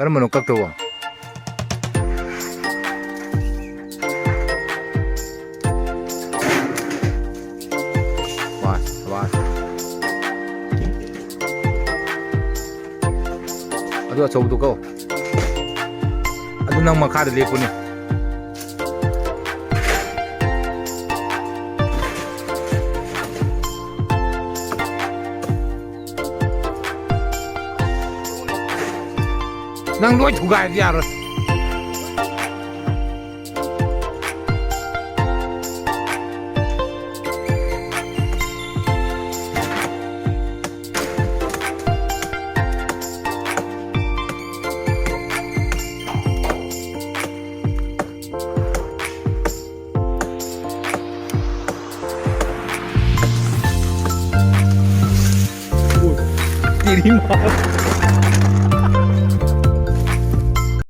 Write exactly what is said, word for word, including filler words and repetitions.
ꯀꯔꯝꯕꯅꯣ ꯀꯛꯇꯧꯕ? ꯁꯕꯥꯁ, ꯁꯕꯥꯁ꯫ ꯑꯗꯨ ꯑꯆꯧꯕꯗꯨ ꯀꯛꯑꯣ꯫ ꯑꯗꯨ ꯅꯪ ꯃꯈꯥꯗ ꯂꯦꯞꯄꯨꯅꯦ꯫ ꯅꯪ ꯂꯣꯏ ꯊꯨꯒꯥꯏꯔꯗꯤ ꯌꯥꯔꯣꯏ꯫ तेरी माँ।